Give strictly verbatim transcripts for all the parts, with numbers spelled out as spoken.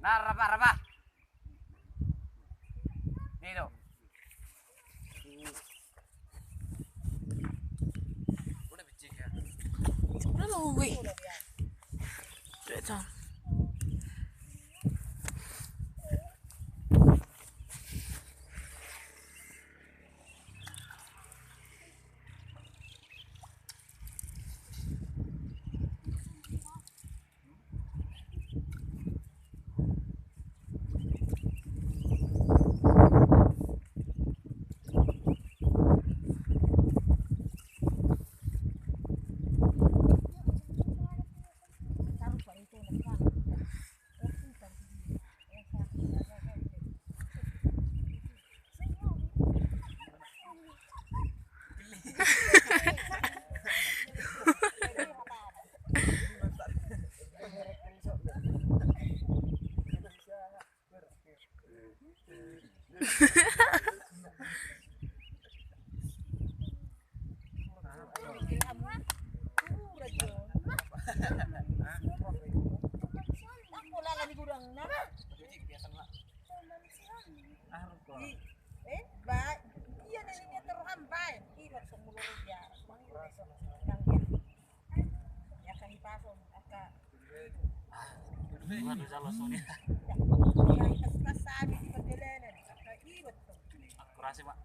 Nah, raba, raba. Ni do. Udah bicik ya. Udah lu, weh. Udah, Cang. Akurasi, Mak.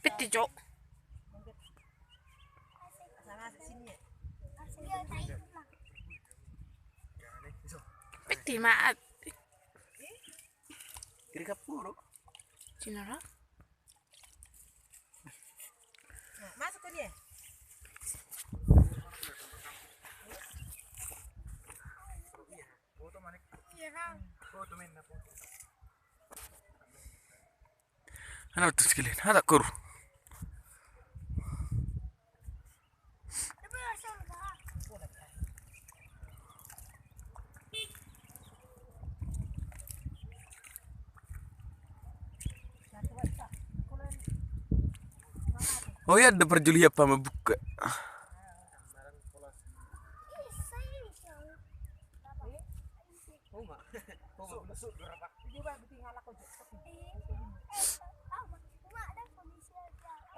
Piti, Cok. Piti, Mak. Kiri kapuru. Cina ra. Nah, masuk ke dia. Iya, Bang. Ana tu sekalian, ada kur. Oh iya, ada perjulian apa membuka.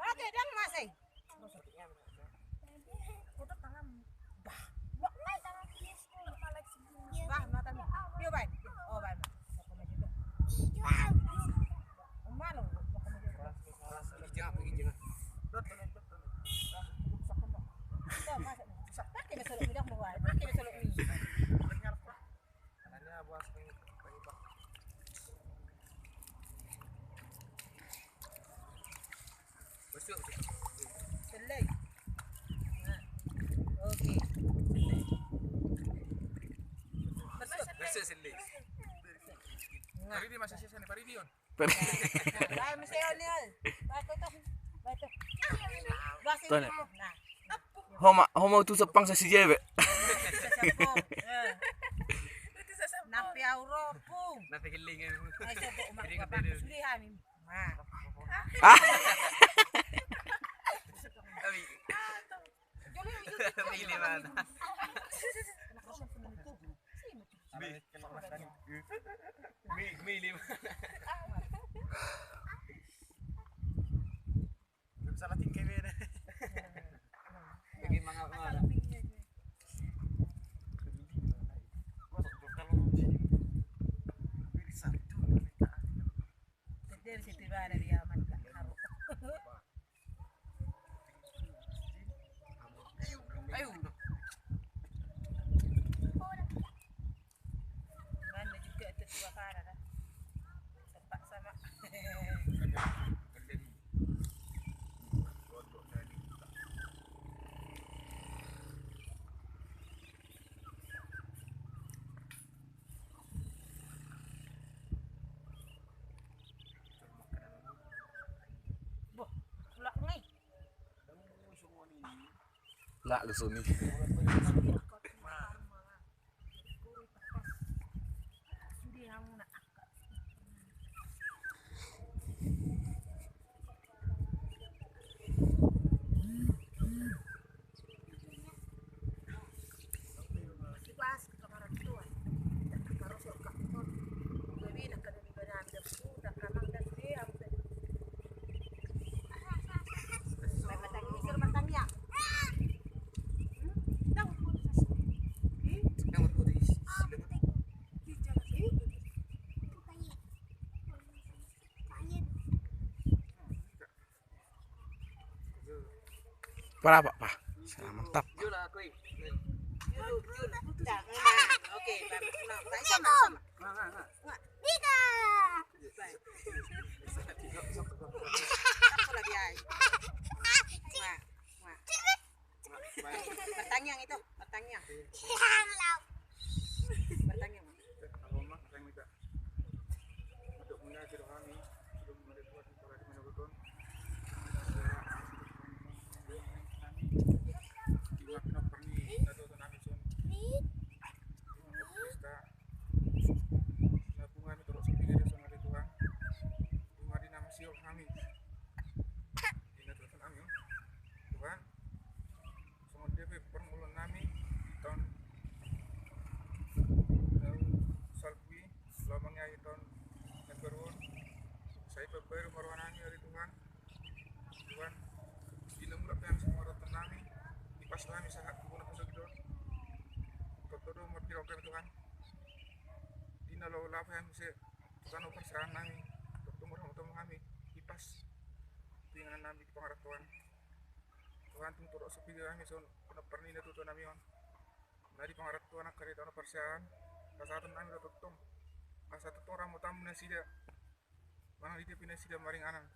Oke, dang masih. Bah, bah, mata ni. Yo, bai. Oh, bai. Malo. Selai. Nah. Oke. Masuk. Masuk, selai. Nah. Paridi, masa sisa ni paridi on. Nah, mesti on ni, oi. Batu tu. Batu. Batu tu. Nah. Homa, homa tu sepang sa si jebe. Sepang. Eh. Napi auro pung. Napi kelingan. Ai, coba umak bapak sudah ni. Nah. Ah. Milih mana? Mi. Mi, milih mana? Salah tingkah beda. Bagaimana mana? Satu. Jadi situ ibadah dia amat. Ayo. Mana juga itu dua para dah. Tempat sama. Boh, tulak ngai. Lak lu suni. Berapa, Pak? Mantap. Oke, bagus. Nah, baik, sama, sama. Tiga. Baik. Aku lagi, ai. Wah, wah. Martangiang itu, martangiang. Martangiang, Mak. Tuhan. Songon dia pe parngoluon nami di taon, eh, salpu i, lomo i di taon na baru on. Sai pambaru ma roha nami, ale Tuhan. Tuhan, di na mulak pe hami songon roha nami, ipas hami sahat tu bona pasogit on. Toto do marpirang hami, Tuhan. Di na laho laho hami muse tu tano parserahan nami, toto do marhamu hami, ipas tu inganan nami di pangarantoan. Tuhan, tung torop so pingkir hami songon ponomparni na tuatua nami on. Na di pangarantoan angka di tano parserahan, pasahaton nami do tongtong. Asa tongtong ramoti hamu nasida. Manang didia pe nasida maringanan.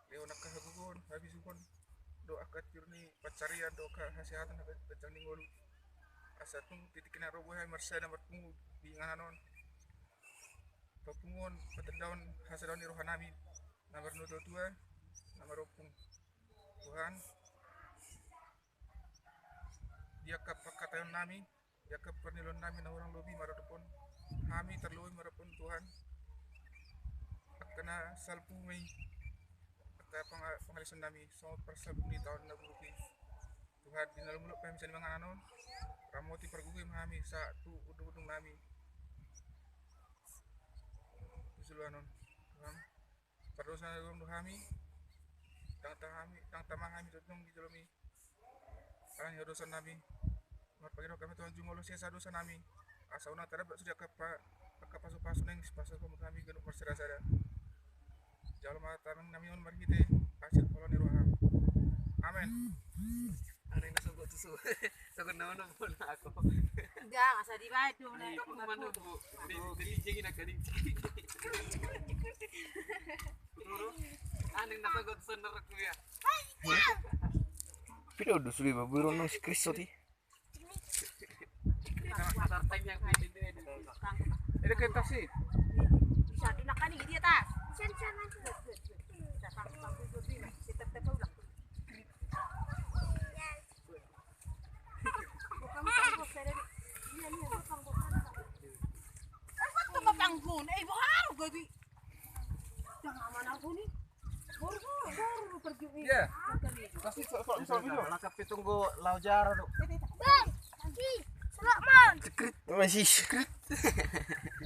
Lehon angka hagogoon, habisuhon, dohot angka tiur ni pansarian, dohot angka hasehatan, angka ganjang ni ngolu. Asa tung titik na ro boi hami marsada marpungu di inganan on. Papunguhon, patandaon hasadaon ni roha nami na marnatuatua, na marompung. Tuhan, di angka pangkataion nami, di angka parniloan nami na hurang lobi maradophon hami, tarlumobi maradophon Tuhan, angka na Salpu ma i angka panga-, pangalaosion nami songon parsalpu ni taon na buruk i. Tuhan, di na lumulop hami sian panganon on, ramoti pargogoi ma hami sahat tu unduk-unduk nami tu joloan on. Tuhan, pardosa na hudok hami, ndang tama hami, ndang tama hami tongtong di joloan i. Alani hadosaon nami, marpangidoan hami Tuhan, jumolo sesa dosa nami, asa unang tadapot sude angka pa-, angka pasu-pasu naeng sipasahat hami ganup marsada-sada. Jalo ma tangiang nami on marhite asi holong ni roham. Amen. Amen. Sogot tu su-, sogot nama nama pun aku. Enggak, masa di baju. Ayo, mana, Bu? Di, di, di sini nak kering. Aneh, nasa got sener aku ya. Pira udah sudah babu rono si Kristus ti. Ada kertas sih. Bisa dinakan di dia tas. Bisa, bisa, bisa. Bisa, bisa, bisa. Iya. Pasti sok, sok, sok, sok. Lengkap itu, gua lau jara tuh. Bang, si, selamat. Masih.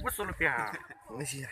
Gua solo pihak. Masih ya.